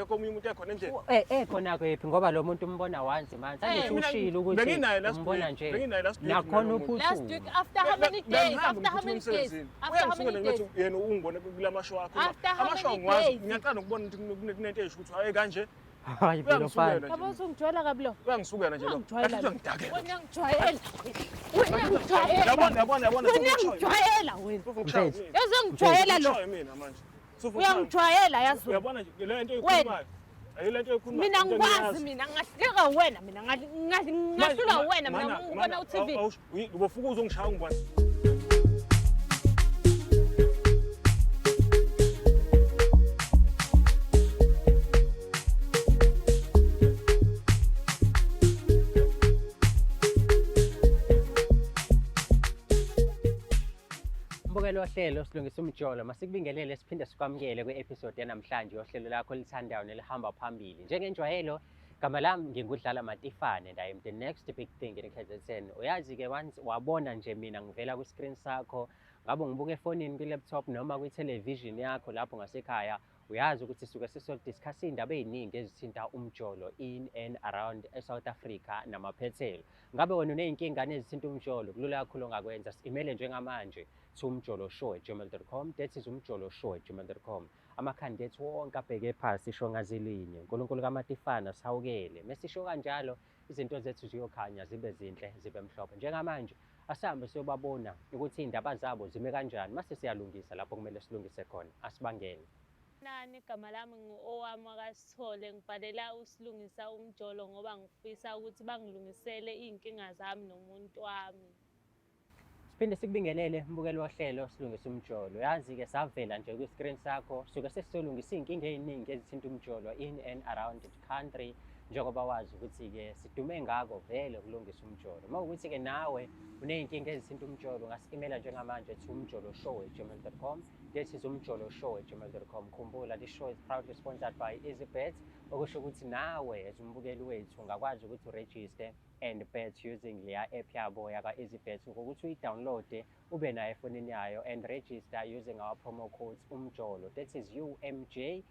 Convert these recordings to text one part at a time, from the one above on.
akekho omunye umuntu ekhona endlini. Ekhona kwephi ngoba lo muntu umbona once month. Angithi ushilo ukuthi Benginaye last umbona week. nje. Benginaye last week Nakhona mina lo muntu. Last week after how many days? After how many days? After how many days? Yena ungibone kula mashow akho. After how Amashow many ngiwazi. days? Ngiyaqala nokubona ukuthi kunento esho ukuthi hayi kanje. Hayi vele ufana. Uyangisukela Yabo nje. usungijwayela kabi lo. Uyangisukela nje lo. Uyangijwayela Kahle lo. uyangidakela. Wena ngijwayela. Wena ngijwayela. Yabona yabona yabona. Wena ngijwayela wena. Mfethu. Yazi ngijwayela lo. Usufuna mina manje. Usufuna ukushaya mina. Uyangijwayela yazi. wena. Uyabona nje le nto oyikhulumayo. Ayi le nto oyikhulumayo. Mina into ngikwazi engiyazi. mina ngahluleka wena mina ngahlulwa wena mina ngibona u-TV. Ubofuka uzongishaya ungibona. Mbukelo wohlelo silungisa umjolo, masikubingelele siphinde sikwamukele kwi-episode yanamhlanje yohlelo lakho olithandayo nelihamba phambili. Njengenjwayelo, gama lami nginguDlala Matifane and I am the next big thing in KZN. Uyazi-ke once wabona nje mina ngivela kwi-screen sakho, ngabe ungibuka efonini, kwi-laptop noma kwi-television yakho lapho ngasekhaya, uyazi ukuthi suke sisodiscuss iy'ndaba ey'ningi ezithinta umjolo in and around e-South Africa namaphethelo. Ngabe wena uney'nkinga ezithinta umjolo, kulula kakhulu ongakwenza, si-imele njengamanje to umjoloshow@gmail.com. That is umjoloshow@gmail.com. Amakhanda ethu wonke abheke phasi sisho ngazilinye. uNkulunkulu kaMatifana sihawukele. Mesisho kanjalo izinto zethu ziyokhanya zibe zinhle zibe mhlophe. Njengamanje asihambe siyobabona ukuthi iy'ndaba zabo zime kanjani, mase siyalungisa lapho kumele silungise khona. Asibangene. Nani igama lami ngu-Owami wakaSithole, ngibhalela uSilungisa Umjolo ngoba ngifisa ukuthi bangilungisele iy'nkinga zami nomuntu wami. Siphinde sikubingelele mbukeli wohlelo silungisa umjolo. Yazi-ke savela nje kwi-screen sakho, suke sesizolungisa iy'nkinga ey'ningi ezithinta umjolo in and around the country, njengoba wazi ukuthi-ke sidume ngako vele ukulungisa umjolo. Uma kuwukuthi-ke nawe uney'nkinga ezithinta umjolo, ungasi-imela njengamanje to umjoloshow@gmail.com. This is umjoloshow@gmail.com. Khumbula, this show is proudly sponsored by EasyBet, okusho ukuthi nawe as umbukeli wethu ungakwazi ukuthi uregister and bet using leya app yabo yaka-EasyBet ngokuthi uyi-downloade ube nayo efonini yayo and register using our promo codes umjolo. That is UMJOLO,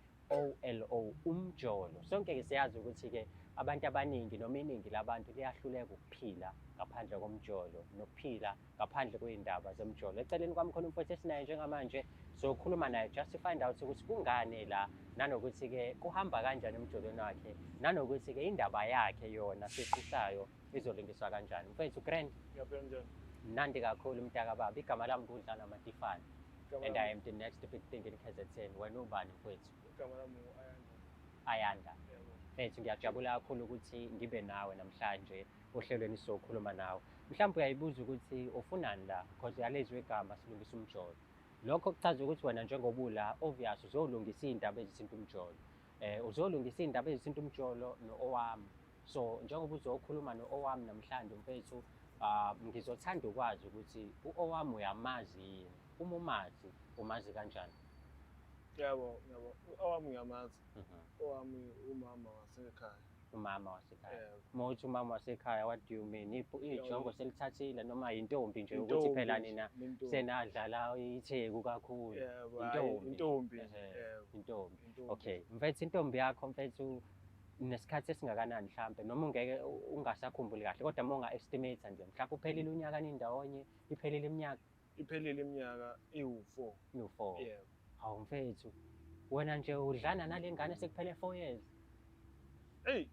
umjolo. Sonke-ke siyazi ukuthi-ke abantu abaningi noma iningi labantu liyahluleka ukuphila ngaphandle komjolo nokuphila ngaphandle kwey'ndaba zemjolo. Eceleni kwami khona umfowethu esinaye njengamanje, sokhuluma naye just to find out ukuthi kungani la, nanokuthi-ke kuhamba kanjani emjolweni wakhe, nanokuthi-ke indaba yakhe yona siqisayo izolungiswa kanjani. Mfowethu grand. Ngiyaphila njani? Mnandi kakhulu mntakababa. Igama lami nguDlala Matifane Igama and lami- I am the next big thing in KZN. Wena ubani mfowethu? Igama lami ngu-Ayanda. Ayanda. Yebo. Mfethu ngiyajabula kakhulu ukuthi ngibe nawe namhlanje ohlelweni sizokhuluma nawe. Mhlawumbe uyayibuza ukuthi ufunani la, because uyalizwa igama silungisa umjolo. Lokho kuchaza ukuthi wena njengoba ula obvious uzolungisa iy'ndaba ezithinta umjolo. Uzolungisa iy'ndaba ezithinta umjolo no-Owami. So njengoba uzokhuluma no-Owami namhlanje mfethu, ngizothanda ukwazi ukuthi u-Owami uyamazi yini? Uma umazi, umazi kanjani? Yebo, yebo. U-Owami ngiyamazi. Owami umama wasekhaya. Umama wasekhaya. Yebo. Uma uthi umama wasekhaya, what do you mean? Ijongo selithathile noma yintombi nje ukuthi Intombi phela nje, nina nentombi. senadlala itheku kakhulu. Yebo, hhayi, Intombi. intombi. Ehhe, Yebo. intombi. Intombi. Okay, mfethu intombi yakho mfethu nesikhathi esingakanani mhlambe, noma ungeke ungasakhumbuli kahle, kodwa uma unga-estimate nje mhlawumbe uphelile unyaka nindawonye, iphelile iminyaka? Iphelile iminyaka ewu-4. Ewu-4. Yebo. Hawu mfethu, wena nje udlana nale ngane sekuphele 4 years. Eyi,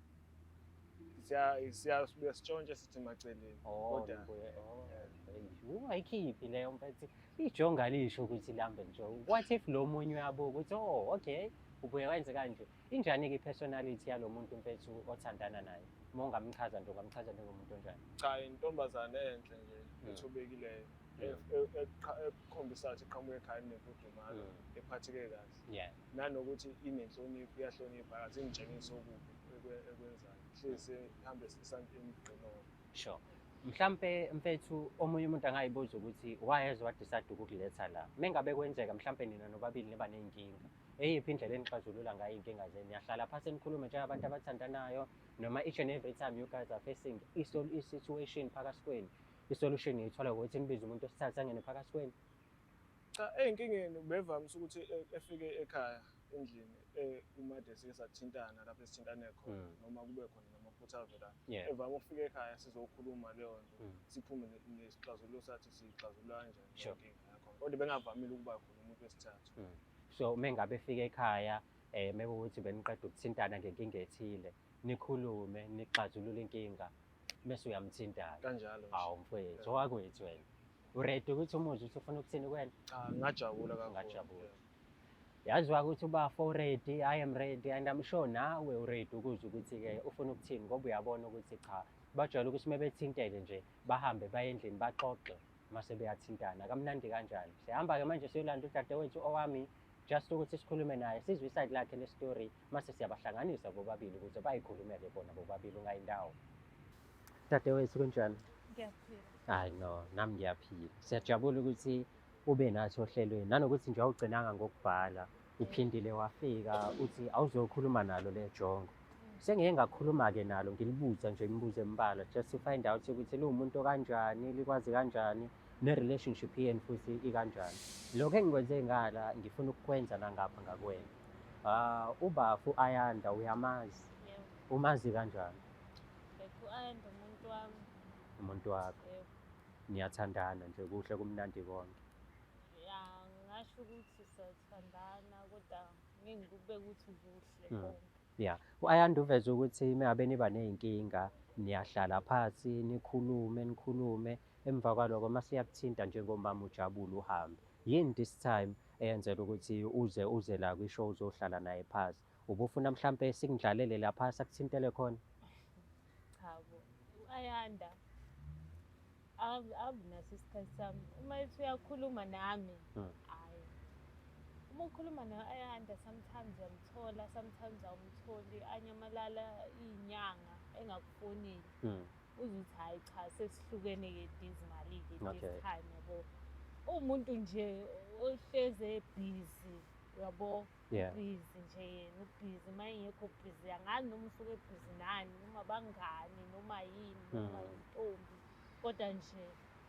sibuya sitshontshe sithi emaceleni. Oh, Kodwa nibuye, oh, eyi, ungayikhiphi leyo mfethu. Ijonga lisho ukuthi lambe nje. What if lo munye uyabuka ukuthi oh okay, ubuye wenze kanje. Injani-ke i-personality yalo muntu mfethu othandana naye? Uma ungamchaza nje, ungamchaza njengomuntu onjani? Cha, intombazane enhle nje, ethobekileyo, ekhombisa ukuthi iqhamuka ekhaya enemfudumalo, ephatheke kahle. Nanokuthi inenhlonipho, iyahlonipha, akaze ingitshengise okubi ekwenzayo. Hlezi ihambe emgqeni owodwa. Sure. Mhlampe mfethu omunye umuntu angayibuza ukuthi why eze wa-decide ukukuletha la. Mengabe kwenzeka mhlampe nina nobabili niba ney'nkinga, eyiphi indlela enixazulula ngayo iy'nkinga zenu? Niyahlala phansi nikhulume njengabantu abathandanayo, noma each and every time you guys are facing i-situation phakathi kwenu, i-solution niyithola ngokuthi nibize umuntu wesithathu angene phakathi kwenu? Cha, ey'nkingeni bevamise ukuthi efike ekhaya endlini Uma de sike sathintana lapho esithintane khona, noma kube khona namaphutha avelayo, evame ukufika ekhaya sizokhuluma leyo nto, siphume nesixazululo sathi siyixazulula kanjani leyo nkinga yakhona, kodwa bengavamile ukuba khona umuntu wesithathu. So uma ngabe efika ekhaya, mekuwukuthi beniqeda ukuthintana ngenkinga ethile, nikhulume nixazulule inkinga, bese uyamthintana. Kanjalo nje. Hawu mfowethu, owakwethu wena. U-ready ukuthi umuzwe ukuthi ufuna ukuthini kuwena? Cha, ngingajabula kakhulu. Ngingajabula. Yeah. Yaziwa ukuthi ubafo ready, I am ready and I'm sure nawe u-ready ukuzwa ukuthi-ke ufuna ukuthini, ngoba uyabona ukuthi cha, bajwayele ukuthi uma bethintele nje bahambe baye endlini baxoxe mase beyathintana. Kamnandi kanjani. Sihamba-ke manje siyolanda udadewethu owami, just ukuthi sikhulume naye, sizwe i-side lakhe le story, mase siyabahlanganisa bobabili ukuze bayikhulumele bona bobabili, ungayindawo. Dadewethu, kunjani? Ngiyaphila. Hayi no, nami ngiyaphila. Siyajabula ukuthi ube nathi ohlelweni, nanokuthi nje awugcinanga ngokubhala, uphindile wafika uthi awuzokhuluma nalo le jongo. Sengike ngakhuluma-ke nalo, ngilibuza nje imibuzo embalwa just to find out ukuthi liwumuntu okanjani, likwazi kanjani, ne-relationship yenu futhi ikanjani. Lokho engikwenze ngala ngifuna ukukwenza nangapha ngakuwena. Ubafu Ayanda uyamazi? Yebo. Umazi kanjani? Like u-Ayanda umuntu wami. Umuntu wakho. Yebo. Niyathandana nje kuhle kumnandi konke. Ya, ngingasho ukuthi siyathandana kodwa ngeke ngikubeke ukuthi kuhle konke. Yeah, u-Ayanda uveze ukuthi uma ngabe niba ney'nkinga niyahlala phansi nikhulume nikhulume, emva kwaloko mase iyakuthinta njengomama ujabule uhambe. Yini this time eyenzela ukuthi uze la kwi-show uzohlala naye phansi? Ubufuna mhlampe sikundlalele lapha sakuthintele khona? Cha bo, u-Ayanda akunaso isikhathi sami. Uma ethi uyakhuluma nami, hhayi. Uma ukhuluma no-Ayanda sometimes uyamthola, sometimes awumtholi, anyamalala iy'nyanga engakufoneli. Uze uthi hhayi cha, sesihlukene-ke dizimali-ke this time, yabo. Uwumuntu nje ohlezi ebhizi, uyabo? Busy nje yena, ubhizi. Uma engekho busy, angazi noma usuke ebhizi nani, noma bangani, noma yini, noma intombi. Kodwa nje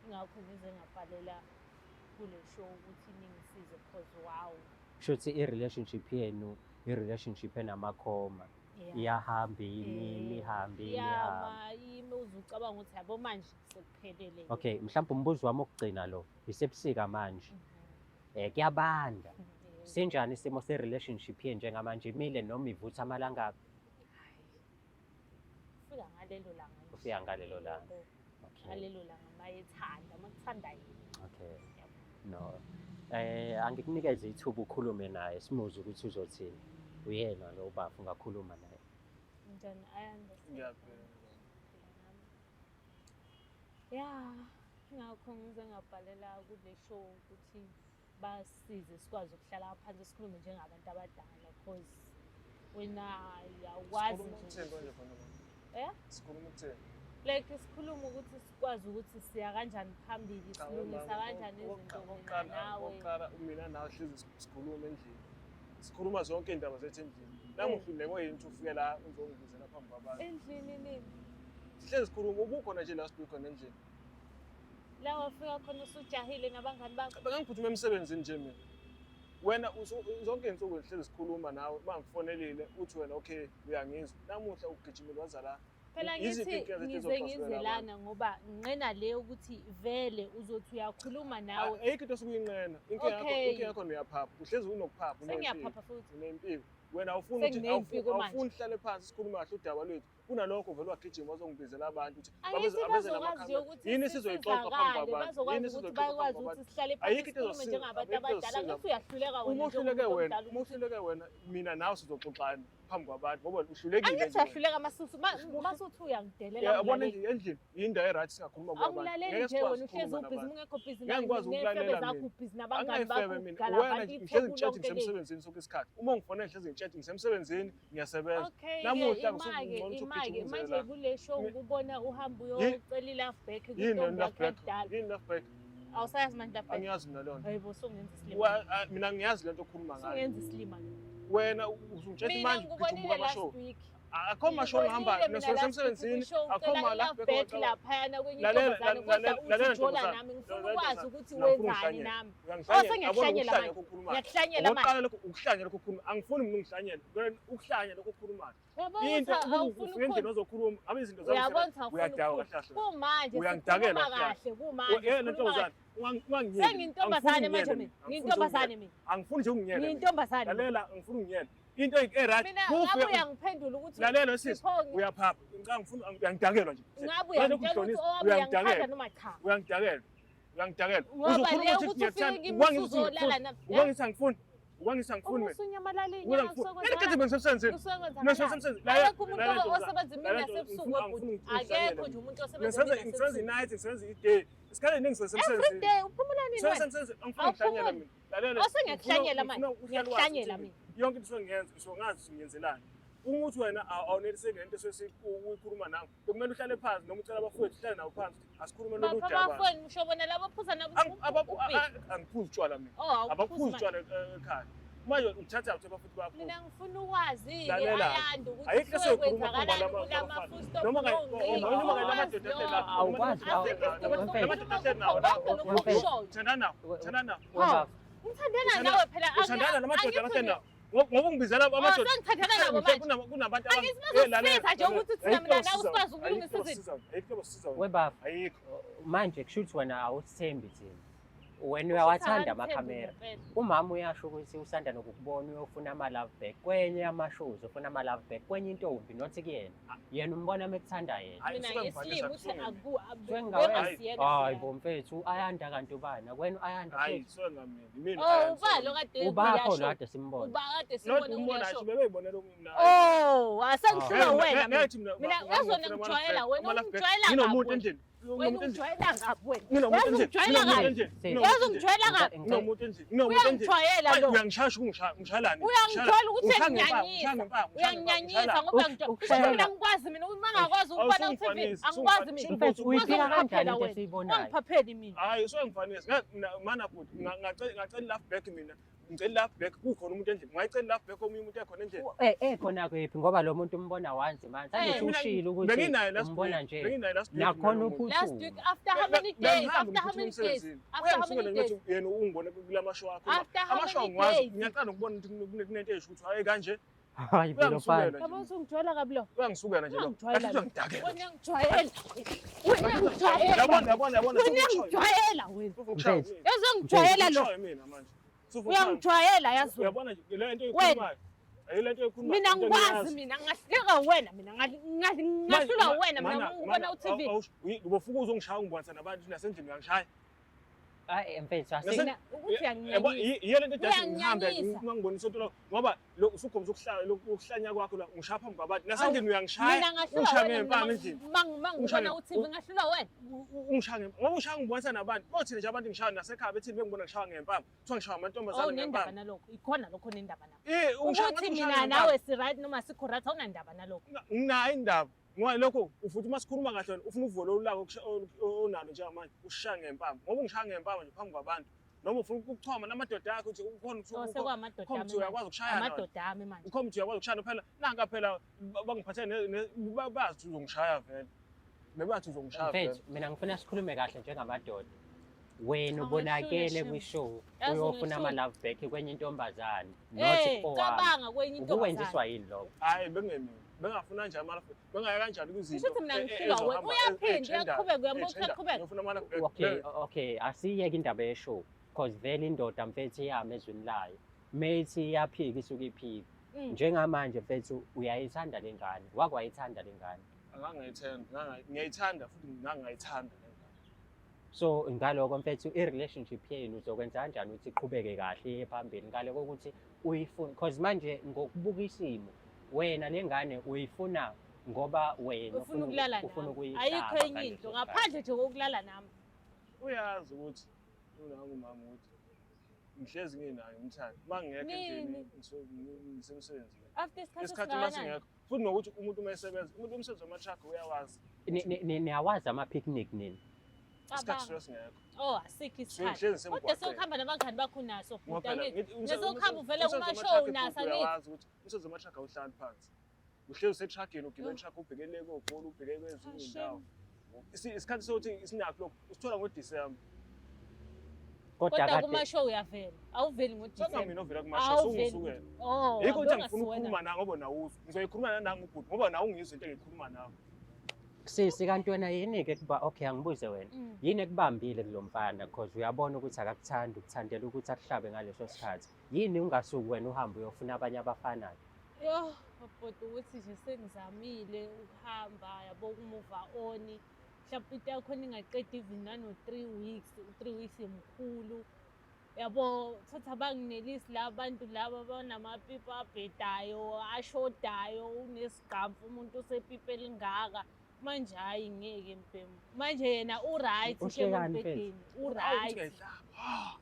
ingakho ngize ngabhalela kule show ukuthi ningisize, because wow. Kusho ukuthi i-relationship yenu, i-relationship enamakhoma. Iyahamba imi, ihambe, imi, Iyama, ihambe. ime uze ucabanga ukuthi yabo manje sekuphelele. Okay, mhlawumbe umbuzo wami wokugcina lo, isebusika manje. Kuyabanda. Sinjani isimo se-relationship yenu njengamanje, imile noma ivutha amalangabi? Ufika ngalelo langa nje. Ufika ngalelo langa. Yebo. Okay. Ngalelo langa mayethanda, makuthanda yena. Okay. Yebo. No. Angikunikeze ithuba ukhulume naye, simuzwe ukuthi uzothini. Uyena lo bafu, ungakhuluma naye. Njani Ayanda? Ngiyaphila. Ya, ingakho ngize ngabhalela kule show ukuthi basize sikwazi ukuhlala phansi sikhulume njengabantu abadala, because wena awukwazi Sikhuluma nje ukuthini ukuthi konje khona manje? Eh? Sikhuluma ukuthini? Like sikhuluma ukuthi sikwazi ukuthi siya kanjani phambili, Cha, silungisa mama, kanjani izinto mina nawe. Okokuqala, mina nawe hlezi sikhuluma endlini. Sikhuluma zonke iy'ndaba zethu endlini. Namuhla ulengwe yini ukuthi ufike la uzongibizela phambi kwabantu? Endlini nini? Sihlezi sikhuluma, ubukhona nje last week khona endlini. La wafika khona usujahile nabangani bakho? Cha, bengangiphuthuma emsebenzini nje mina. Wena zonke iy'nsuku ngihlezi sikhuluma nawe, uma ngikufonelile uthi wena okay uyangizwa. Namuhla ugijimile waza la. Phela Yiziphi ngithi iy'nkinga zethu ngize ezoxazulula ngize abantu? lana ngoba nginqena le ukuthi vele uzothi uyakhuluma nawe. Ayikho into osukuyinqena. Inkinga yakho, Okay. inkinga yakho uyaphapha. Uhlezi unokuphapha, unempiko. Sengiyaphapha futhi. Unempiko. Wena awufuni ukuthi Senginempiko manje. awufuni uhlale phansi sikhulume kahle udaba lwethu. Kunalokho uvele wagijima wazongibizela abantu ukuthi Angithi abeze bazokwazi namakhamera. ukuthi Yini sizoyixoxa phambi sisizakale, kwabantu? bazokwazi Yini ukuthi sizoyixoxa phambi bakwazi kwabantu? ukuthi sihlale phansi Ayikho into sikhulume ezosiza, njengabantu ayikho into abadala. ezosiza. Angithi uyahluleka wena Uma uhluleke njengomuntu wena, omdala uma ukuthi uhluleke wena, mina nawe sizoxoxana phambi kwabantu ngoba uhlulekile Angithi nje wena. uyahluleka masuthi uyangidelela, Ya, yabona angilaleli. endlini, yindawo e-right singakhuluma kuyo abantu. Awulaleli Ngeke nje sikwazi wena, uhlezi ukukhuluma ubhizi, nabantu. ungekho busy Ngeke ngikwazi ney'febe ukulalela zakho, mina. ubhizi nabangani bakho, Angingayifebe mina. ugala Wena abantu nje itheku ngihlezi ngitshethi lonke leli. ngisemsebenzini sonke isikhathi. Uma ngifonela ngihlezi ngitshethi ngisemsebenzini, ngiyasebenza. Okay, Namuhla imake, ngisuke ngcono ukuthi imake. ugijime Manje uze la. kule show ngikubona uhamba uyocela i-love back Yini kwintombi lona love yakho back? yakudala. Yini love back? Awusayazi manje love back? Angiyazi mina leyo nto. Hayibo, usungenza isilima. Mina ngiyazi lento okhuluma ngayo. Usungenza isilima ke. Wena usungitshela Mina manje ngikubonile ugijima last amashow. week. Akho mashow ngihamba nasuke emsebenzini, akho ma la back laphayana kwenye intombazane kodwa uthi jola nami, ngifuna ukwazi ukuthi wenzani nami. Oh, sengiyakuhlanyela manje. Ngiyakuhlanyela manje. Okokuqala lokho ukuhlanya lokho ukukhuluma. Angifuni mina ungihlanyele. Ukuhlanya lokho ukukhulumayo. Into ufika endlini ozokhuluma ngabe izinto zakho uyadawa kahle kahle. Kumanje Uyangidakela kahle kumanje. Eh ntombazane ungangiyeli. Sengiyintombazane manje mina. Ngiyintombazane mina. Angifuni nje unginyele. Ngiyintombazane. Lalela angifuni unginyele. Into e-right. Mina ngabe uyangiphendula ukuthi Lalela sisi uyaphapha. Ngicanga ngifuna uyangidakelwa nje. Ngabe uyangitshela ukuthi owami uyangithanda noma cha. Uyangidakela. Uyangidakela. Uzokhuluma ukuthi ngiyakuthanda. Uzolala nami. Ukwangisa angifuni. Ukwangisa angifuni mina. Usunyamalala inyanga kusokwenza. Bengisemsebenzini. Bengisemsebenzini. Akekho umuntu osebenza imini nasebusuku bhuti. Akekho nje umuntu osebenza imini. Ngisebenza i-night, ngisebenza i-day. Isikhathi esiningi ngisemsebenzini. Every day uphumula nini wena? Ngisemsebenzini, angifuni ukuhlanyela mina. Lalela. Osengiyakuhlanyela manje. Ngiyakuhlanyela mina. Yonke into engiyenza, ngisho ngazi ngiyenzelani. Ukuthi wena awuneliseki lento esesiyikhuluma nami. Bekumele uhlale phansi noma ucela abafowethu uhlale nabo phansi asikhulume lolu daba. Abafowethu ngisho bona labo phuza nabo. Angiphuzi utshwala mina. Abaphuzi utshwala ekhaya. Manje ukuthatha uthi abafuthi bakho. Mina ngifuna ukwazi Ayanda ukuthi kwenzakalani kulama full stop. Noma noma lamadoda ahleli lapha. Awukwazi. Lamadoda ahleli nawo la. Thandana nawo. Thandana nawo. Ngithandana nawe phela. Uthandana namadoda ahleli nawo. Ngoba ungibizela amadoda. Sengithandana nabo manje. Kunabantu abasiza nje ukuthi thina mina nawe sikwazi ukulungisa izinto. Ayikho abasiza. Webaba. Ayikho. Manje kusho ukuthi wena awusithembi thina. Wena uyawathanda amakhamera. Umama uyasho ukuthi usanda nokukubona uyofuna ama-love back kwenye ama-shows, ufuna ama-love back kwenye intombi not kuyena. Yena umbona mekuthanda yena. Mina ngesilimi uthi Hayi bo mfethu Ayanda kanti ubani? Wena Ayanda. Hayi songa mina. Oh ubalo kade ubakho lo kade simbona. Uba kade simbona uyasho. Bebeyibonela mina. Oh asengihlula wena mina. Mina uyazona ngijwayela wena ungijwayela Nginomuntu endlini. Wena ungijwayela kabi wena. Ungijwayela kabi. Yazi ungijwayela kabi. Nginomuntu endlini. Nginomuntu endlini. Uyangijwayela lo. Uyangishasha ungishayelani. Uyangijwayela ukuthi uyanginyanyisa. Uyanginyanyisa ngoba ngijwayela. Mina ngikwazi mina uma ngakwazi ukubona ku-TV angikwazi mina. Mfethu uyiphika kanjani into esiyibonayo? Ungiphapheli mina. Hayi usuyangifanisa. Mana futhi ngacela love back mina. Ngicela love back kukhona umuntu endlini. Ngayicela love back omunye umuntu ekhona endlini. Eh khona kwephi ngoba lo muntu umbona once manje. Angithi ushilo ukuthi umbona nje. Benginaye last week. Nakhona uphuthu. Last week after how many days? After how many days? After how many days? Yena ungibone kulamashow akho. After how Amashow many ngiwazi. days? Ngiyaqala ukubona ukuthi kunento esho ukuthi hayi kanje. Hayi bo lofana. Yabo usungijwayela kabi lo. Uyangisuka nje lo. Uyangijwayela. Kahle uyangidakela. Wena uyangijwayela. Wena uyangijwayela. Yabona yabona yabona. Wena uyangijwayela wena. Mfethu. Yazi uyangijwayela lo. Mina manje. Uyangijwayela yazi. Uyabona nje le nto oyikhulumayo. Ayi le nto oyikhulumayo. Mina ngikwazi mina ngahleka wena mina ngahlula wena mina ngibona u-TV. Ubofuka uzongishaya ungibonisa nabantu nasendlini uyangishaya. Hayi mfethu Mina ukuthi uyanginyanyisa. Yiyo lento edala ngihambe ungangibonisa into lokho ngoba lo usukhombisa ukuhlala ukuhlanya kwakho la ungishaya phambi kwabantu nasendlini uyangishaya. Mina ngahlula Ungishaya wena ngempama endlini. mangibona u-TV ngahlula wena. Ungishaya ngoba ushaya ngibonisa nabantu. Bothina nje abantu ngishaya nasekhaya bethini bengibona ngishaya ngempama. Kuthiwa ngishaya Oh amantombazane nendaba ngempama. nalokho. Ikhona lokho nendaba nakho. Eh ungishaya Ukuthi mina nawe si right noma sikho right awunandaba nalokho. Nginayo indaba. Ngoba lokho ufuthi uma sikhuluma kahle wena ufuna uvolo olulako onalo njengamanje ushaya ngempama. Ngoba ungishaya ngempama nje phambi kwabantu. Noma ufuna ukuchoma namadoda akho ukuthi ukhona ukuthi Oh sekwamadoda ukhona ami. ukuthi uyakwazi ukushaya nawe. Amadoda ami manje. Ukhona ukuthi uyakwazi ukushaya phela nanka phela bangiphathe bazi uzongishaya vele. Bebathi uzongishaya vele. Mfethu mina ngifuna sikhulume kahle njengamadoda. Wena Awu, ubonakele ngehlule, kwi-show Yazi uyofuna ngehlule. ama-love back kwenye intombazane not Eh owami. cabanga kwenye intombazane. Ubuwenziswa yini lokho? Hayi bengemina. Bengafuna nje ama bengaya kanjani kwizinto. Kusho ukuthi mina ngihlulwa wena. Uyaphinda uyaqhubeka uyambuka uyaqhubeka. Ngifuna ama love back. Okay, okay, asiyeke indaba yeshow because vele indoda mfethu iyama ezwini layo. Methi iyaphika isuke iphika. Njengamanje mfethu uyayithanda le ngane, wakwayithanda le ngane. Angangayithanda, ngiyayithanda futhi ngangayithanda le ngane. So ngaloko mfethu i-relationship yenu uzokwenza kanjani ukuthi iqhubeke kahle iye phambili ngale kokuthi uyifune because manje ngokubuka isimo wena le ngane uyifuna ngoba wena Ufuna ukulala ufuna nami. ukuyihlaba Ayikho enye ngaleso into sikhathi. ngaphandle nje kokulala nami. Uyazi ukuthi unangu umama ukuthi ngihlezi nginayo umthando. Uma ngingekho endlini Nini? ngisemsebenzini. After isikhathi Isikhathi uma esingakanani? singekho futhi nokuthi umuntu uma esebenza umuntu umsebenzi wama-truck uyawazi Niyawazi ama-picnic nini? isikhathi Cabanga. suke singekho. Oh asikho Suke isikhathi. ngihlezi Kodwa ngisemgwaqeni. sewukuhamba nabangani bakho unaso Ngoba bhuti phela angithi. ngithi Nesewukuhamba uvele umsebenzi kuma-show wama-truck unaso bhuti angithi. uyawazi ukuthi umsebenzi wama-truck awuhlali phansi. Uhlezi usetruckini, ugibela Yo. itruck, ubheke le koGoli, ubheke kwezinye Ah, iy'ndawo. Isikhathi sokuthi sinakho lokho usithola ngoDisemba. Kodwa Kodwa kade kuma-show uyavela, awuveli ngoDisemba. Sengamina ovela kumasho Awuveli. sungusukela. Oh, Yikho ukuthi abe angifuni ungasiwena. ukukhuluma nawe ngoba nawe uzwa. Ngizoyikhuluma nanangu ubhuti ngoba nawe ungizwa into engiyikhuluma nawe. Sisi, kanti wena yini-ke kuba okay, angibuze wena. Yini ekubambile kulo mfana, because uyabona ukuthi akakuthandi, ukuthandela ukuthi akuhlabe ngaleso sikhathi. Yini ungasuki wena uhambe uyofuna abanye abafanayo? Yoh, bhuti, ukuthi nje sengizamile ukuhamba, yabo, uku-move on. Mhlawumbe into yakhona ingaqedi even nano-3 weeks, u-3 weeks mkhulu. Yabo, thatha abanginelisi la bantu laba abanamapipi abhedayo, ashodayo, unesigqamfu umuntu osepipi elingaka. Manje hhayi, ngeke mbhemu. Manje yena u-right nje Uhlekani, mfethu? embhedeni, Awu, ukuthi u-right. uyayihlaba.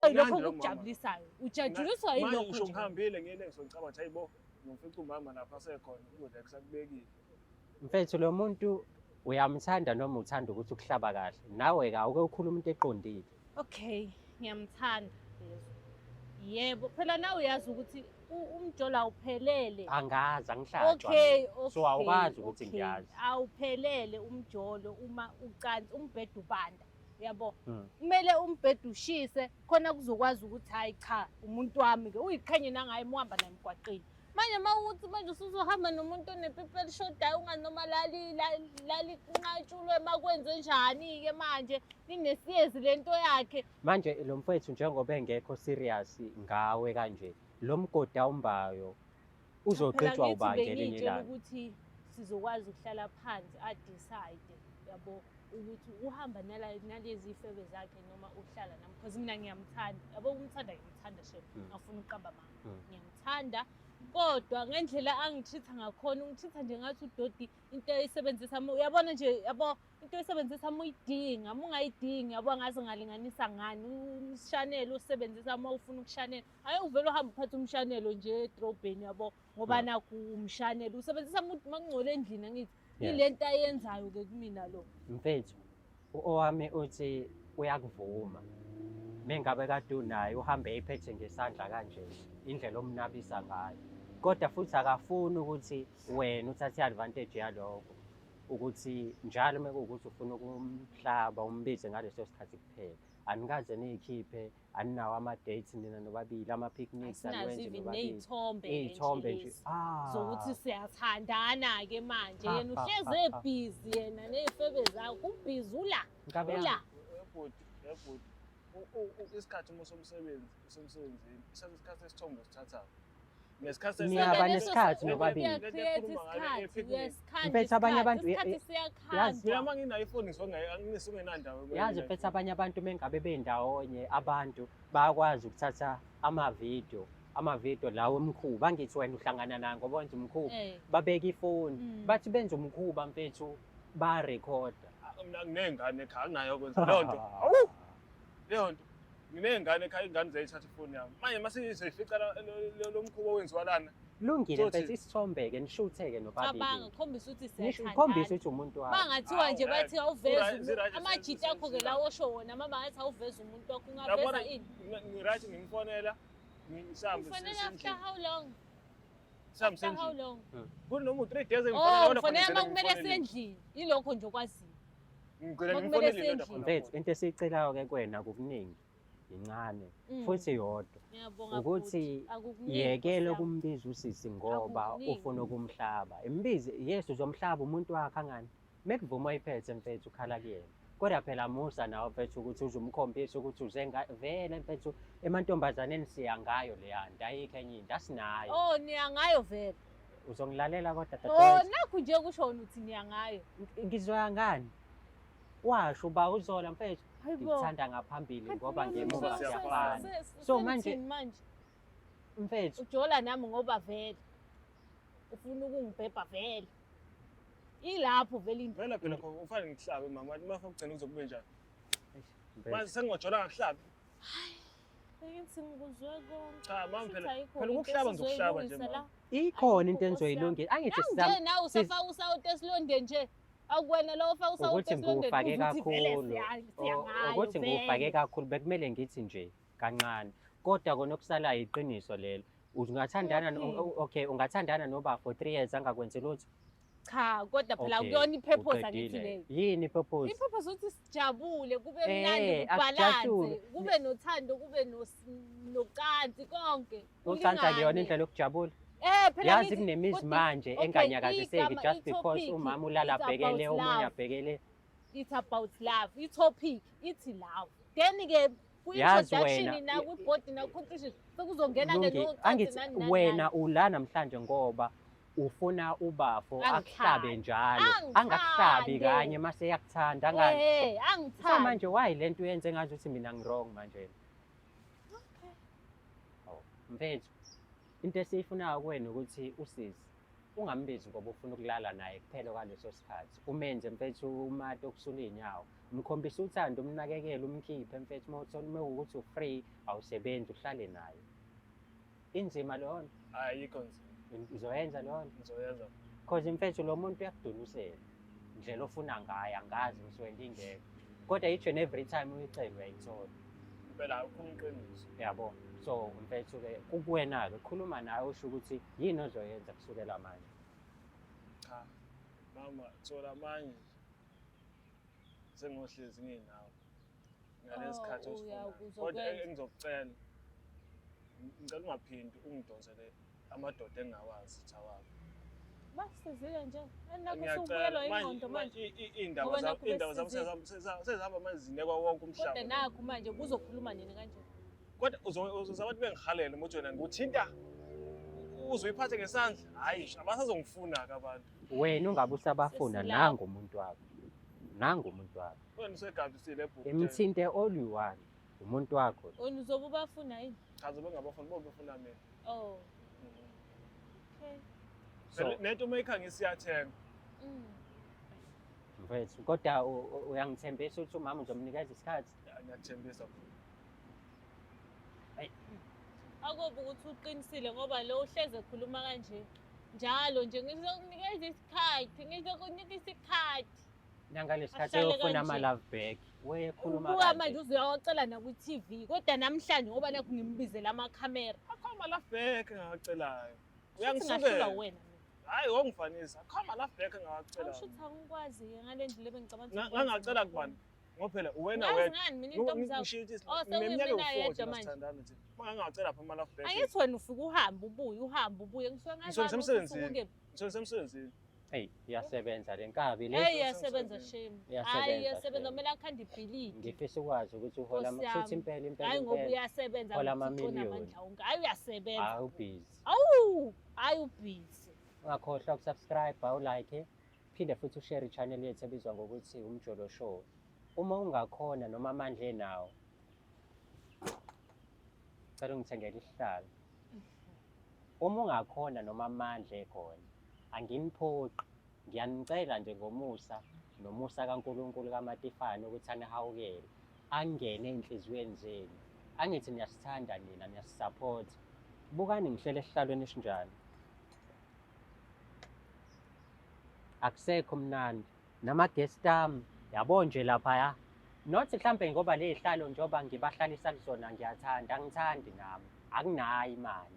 Lokho Mnandi lo mama. kukujabulisayo. Ujabuliswa Manje yilokho ngisho nje. ngihambile ngiyele ngizocabanga ukuthi hayibo, ngifica umama lapha asekhona, ukudla kusakubekile. Mfethu, lo muntu uyamthanda noma uthanda ukuthi ukuhlaba kahle? Nawe-ke awuke ukhulume into eqondile. Okay, ngiyamthanda lezo. Yebo, phela nawe uyazi ukuthi umjolo awuphelele. Angazi, angihlatshwa Okay, mina. okay. So awukwazi ukuthi okay. ngiyazi. Awuphelele umjolo uma ucansi umbhedo ubanda. Yabo. Kumele umbhedo ushise khona kuzokwazi ukuthi hayi cha, umuntu wami ke uyiqhenye nangaye uma uhamba naye emgwaqeni. Manje uma uthi manje usuzohamba nomuntu onepipi elishodayo unganoma lali lali kunqatshulwe makwenze njani-ke manje linesiyezi lento yakhe. Manje lo mfowethu njengoba engekho serious ngawe kanje, lo mgodi awumbayo uzoqitshwa Phela ubani ngithi ngelinye bengiy'tshela ilanga? ukuthi sizokwazi ukuhlala phansi a-decide, yabo, ukuthi uhamba nalezi iy'febe zakhe noma uhlala nami, because mina ngiyamthanda, yabo, ukumthanda ngiyamthanda shem, ngafuna ukuqamba amanga. Ngiyamthanda, kodwa ngendlela angi-treat-a ngakhona, ungi-treat-a nje ngathi udoti, into ayisebenzisa uyabona nje, yabo, into oyisebenzisa uma uyidinga, uma ungayidingi, yabo, angaze ngalinganisa ngani, umshanelo osebenzisa uma ufuna ukushanela. Hhayi, uvele uhambe uphathe umshanelo nje edrobheni, yabo, ngoba nakhu umshanelo usebenzisa uma kungcole endlini, angithi. Ile nto ayenzayo-ke kumina lo. Mfethu, owami uthi uyakuvuma. Mengabe kade unaye uhambe eyiphethe ngesandla kanje, indlela omnabisa ngayo. Kodwa futhi akafuni ukuthi wena uthathe i-advantage yalokho, ukuthi njalo uma kuwukuthi ufuna ukumhlaba umbize ngaleso sikhathi kuphela. Anikaze niyikhiphe, aninawo ama-dates nina nobabili, ama-picnics Asinazo aniwenzi even nobabili. ney'thombe Iy'thombe nje. lezi zokuthi siyathandana-ke manje. Yena uhlezi ebhizi yena ney'febe zakhe, ubhizi ula, Nkabi yami. ula. Yebhuti, yebhuti. Isikhathi uma usemsebenzi, usemsebenzini, isikhathi sesithombe osithathayo. Nesikhathi Niyaba Leso nesikhathi nobabili. uya-create Lento ekhuluma ngale isikhathi, e-picnic. uyasikhanda Mfethu, abanye isikhathi, abantu isikhathi Mina siyakhandwa. uma nginayo ifoni ngisuke ngingenandawo. Yazi mfethu, abanye abantu mengabe bendawonye, abantu bayakwazi ukuthatha amavidiyo lawo emkhuba. Angithi wena uhlangana naye ngoba wenza umkhuba. Babeka ifoni, bathi benza umkhuba mfethu, bayarekhoda. Mina nginey'ngane ekhaya, anginayo yokwenza leyo nto. Awu! Leyo nto. Nginey'ngane ekhaya, iy'ngane ziyayithatha ifoni yami. Manje uma seyifica lo mkhuba owenziwa lana. Lungile Sothi- mfethu, isithombe-ke nishutheke nobabili. Cabanga, khombisa ukuthi Nisho siyathandana. ukhombisa ukuthi umuntu wakho. Bangathiwa nje Hawu, bathi awuveze Zira- amajita akho-ke lawo osho wona, mama ngathi awuveze umuntu wakho, ungaveza Yabona, ini? Ngi-right, ngimfonela, ngisambe Ufonela after how long? Sihambe After how sendlini. long? Kunoma u-3 days Oh, engifonela yona, ufonela khona uma kumele ngigcine sendlini. Yilokho nje okwaziyo. Ngigcine Uma kumele ngimfonelile yona sendlini. khona Mfethu, khona. into esiyicelayo-ke kuwena kukuningi, incane futhi yodwa. Ngiyabonga Ukuthi bhuti. Akukuningi, yekele Nkosi yami. ukumbiza usisi ngoba Akukuningi. ufuna ukumhlaba. Imbize, yes, uzomhlaba umuntu wakhe angani. Mekuvuma oyiphethe mfethu, ukhala kuyena. Kodwa phela musa nawe mfethu ukuthi uzumkhombisa ukuthi uze vele mfethu emantombazaneni siya ngayo leya nto, ayikho enye into, asinayo. Oh, niya ngayo vele. Uzongilalela kodwa Oh, dadewethu. nakhu nje kusho wena uthi niya ngayo. Ngizoya ngani? Washo uba uzola mfethu. Hayibo. Ngikuthanda ngaphambili Kanti ngoba nami ngemuva siyafana. So manje- sengithini manje? Mfethu. Ujola nami ngoba vele ufuna ukungibhebha vele. Ilapho vele into. Vele phela khona ufane ngikuhlabe mama, uma ufuna ukugcina kuze kube njani? Mfethu. Manje sengingajola ngakuhlabe. Bengithi ngikuzwe konke. Cha, mama Shuthi phela ayikho phela into ukuhlaba ngizokuhlaba nje esizoyilungisa mama. la. Ikhona into Ayikho, Nkosi yami. enizoyilungisa. Angithi Nangu sizama nje nawe usafaka usawoti esilondeni nje. Akuwena lo ofaka usawoti ukuthi esilondeni ngiwufake uze uthi vele kakhulu. siya ngayo Ukuthi ngiwufake vele. kakhulu bekumele ngithi nje kancane. Kodwa kona okusalayo iqiniso lelo. Ungathandana Uyaphila. Okay, ungathandana noba for 3 years angakwenzi lutho. Cha, kodwa phela Okay, kuyona i-purpose angithi uqedile. leyo. Yini i-purpose? I-purpose ukuthi sijabule, kube mnandi, Akujatshulwe. kubhalanse, kube nothando, kube nocansi konke. Ucansi akuyona kulingane. indlela yokujabula. Phela Yazi ngithi kunemizi kodwa manje okay, enganyakaziseki igama, just because i-topic, umama ulala it's about abhekele omunye love. abhekele. It's about love. I-topic ithi love. Then ke Yazi kwi-introduction wena, nakwi-body nakwi-conclusion sekuzongena ke Lungi, nocansi angithi nani nani wena nani. ula namhlanje ngoba ufuna ubafo akuhlabe Angithande. njalo, angakuhlabi Angithande. kanye mase eyakuthanda angani. So Angithandi. manje why lento uyenze ngathi ukuthi mina ngi-wrong manje? Okay. Oh, mfethu, into esiyifunayo kuwena ukuthi usisi ungambizi ngoba ufuna ukulala naye kuphela kwaleso sikhathi. Umenze mfethu umate okusula iy'nyawo, mkhombise uthando, umnakekele, umkhiphe mfethu. Uma uthola uma kuwukuthi u-free, awusebenzi, uhlale naye. Inzima leyo nto? Ayikho nzima. Uzoyenza leyo nto? Ngizoyenza. Cause mfethu lo muntu uyakudunusela indlela ofuna ngayo, angazi ngisuke ngingekho, kodwa each and every time uyicela uyayithola. Impela ukhuluma iqiniso. Yabo, so mfethu-ke kukuwena-ke, khuluma nawe usho ukuthi yini ozoyenza kusukela manje. Cha mama, thola manje sengohlezi nginawe ngalesi Oh, sikhathi uya- osifunayo. uzokwenza. Kodwa engizokucela, ngicela ungaphindi ungidonsele amadoda engingawazi ukuthi awakho. Basizile nje. Nakho Ngiyacela, usubuyelwa manje ingqondo manje. iy'ndaba Ngoba nakho iy'ndaba zami besizile. sezihamba manje zinekwa wonke umhlaba. Kodwa nakho manje kuzokhuluma nini kanje? Kodwa uzoza abantu bengihalele uma uthi wena ngikuthinta uzoyiphathe ngesandla. Hhayi, abasazongifuna-ke abantu. Wena ungabe usabafuna, Sesilapho. nangu umuntu wakho, nangu umuntu wakho. Wena usegabisile ebhuku. Imthinte all you want, umuntu wakho. Wena uzobe ubafuna yini? Cha, zobe ngabafuni, bobe befuna mina. Oh. Okay. So Nento uma ikhangisa iyathenga. Mfethu, kodwa uyangithembisa ukuthi umama uzomnikeza isikhathi? Ya, ngiyakuthembisa. Akobe ukuthi uqinisile ngoba lo uhleze ekhuluma kanje. Njalo nje ngizokunikeza isikhathi, ngizokunika isikhathi. Nangalesi sikhathi Ahlale eyofuna kanje. ama-love back, wekhuluma Ubuka kanje. manje uzuyawacela nakwi-TV, kodwa namhlanje ngoba nakho ngimbizela amakhamera. Akho ama-love back engingawacelayo. Shuthi ngahlulwa Uyangisukela. wena mina. Hhayi, wongifanisa. Akho ama-love back engingawacelayo. Awushuthi angikwazi-ke ngale ndlela ebengicabanga ukuthi Ngangacela ngikwazi kubani? Ngoba phela uwena Ngazi wedwa. ngani mina intombi zakho? Ngisho ukuthi Oh, ngineminyaka sewuyimina ewu-40 yedwa manje. sithandana nje. Uma ngangacela pha ama-love back. Angithi wena ufike uhambe ubuye, uhambe ubuye. Ngisuke Ngisuke ngazani ukuthi ngisemsebenzini. usuke ukephi. Ngisuke ngisemsebenzini. Eyi, iyasebenza le nkabi le. Eyi, iyasebenza shame. Iyasebenza Hhayi, iyasebenza, shame. kumele akhande ibhilidi. Ngifisa ukwazi ukuthi uhola Nkosi kushuthi yami. impela impela Hhayi ngoba impela. uyasebenza, Hola uThixo amamiliyoni. unamandla wonke. Hhayi uyasebenza. Hayi ubhizi. Awu, hhayi ubhizi. Ungakhohlwa ukusubscribe, awulike, phinde futhi ushare i-channel yethu ebizwa ngokuthi Umjolo Show. Uma ungakhona noma amandla enawo, cela ungithengele isihlalo. Uma ungakhona noma amandla ekhona, anginiphoqi, ngiyanicela nje ngomusa nomusa kaNkulunkulu kaMatifane ukuthi anihawukele, angene ey'nhliziyweni zenu. Angithi niyasithanda nina, niyasisupport. Bukani ngihlele esihlalweni esinjani. Akusekho mnandi. Nama-guest ami, yabo nje laphaya. Not mhlampe ngoba le y'hlalo njengoba ngibahlalisa kuzona ngiyathanda, angithandi nami. Anginayo imali.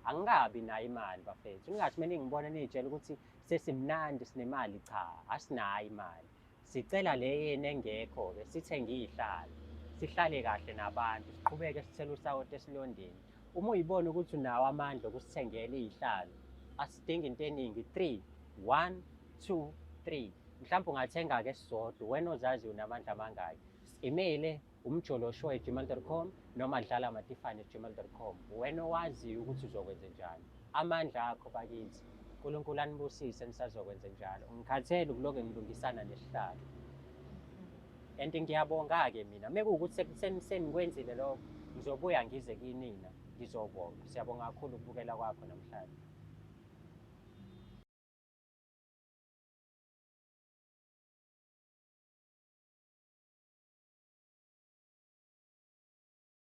Angikabi nayo imali bafethu. Ningathi uma ningibona niy'tshela ukuthi sesimnandi sinemali, cha, asinayo imali. Sicela le yenu engekho-ke sithenge iy'hlalo. Sihlale kahle nabantu, siqhubeke sithele usawoti esilondeni. Uma uyibona ukuthi unawo amandla okusithengela iy'hlalo, asidingi into eningi, 3, 1, 2, 3. Mhlawumbe ungathenga-ke esisodwa, wena ozaziyo unamandla amangaki. Email umjoloshow@gmail.com noma dlalamatifane@gmail.com. Wena owaziyo ukuthi uzokwenza njani. Amandla akho bakithi. uNkulunkulu anibusise nisazokwenza njalo. Ngikhathele ukuloke ngilungisana nesihlalo. And ngiyabonga-ke mina. Uma kuwukuthi senikwenzile lokho, ngizobuya ngize kinina, ngizobonga. Siyabonga kakhulu ukubukela kwakho namhlanje.